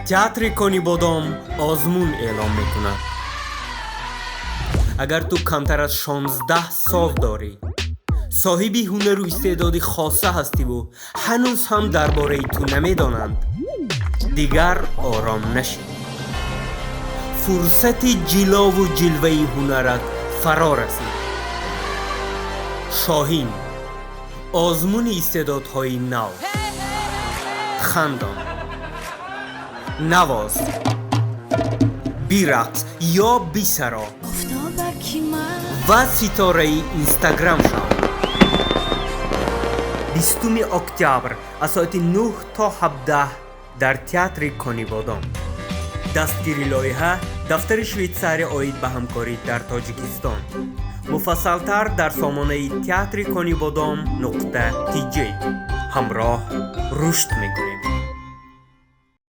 Театри Конибодом озмун эълон мекунад. Агар ту камтар аз 16 сол дорӣ, соҳиби ҳунару истеъдоди хоса ҳастиву ҳанӯз ҳам дар бораи ту намедонанд, дигар ором нашӣ. Фурсати ҷилову ҷилваи ҳунарат фаро расид. «Шоҳин» — озмуни истеъдодҳои нав. Хандон, навоз, бирақс ё бисаро ва ситораи Инстаграм шав. 20 октябр аз соати 9 то 17 дар театри Конибодом. Дастгири лоиҳа: дафтари Швейтсария оид ба ҳамкорӣ дар Тоҷикистон. Муфассалтар дар сомонаи театри Конибодом.tj. Ҳамроҳ рушд мекунем.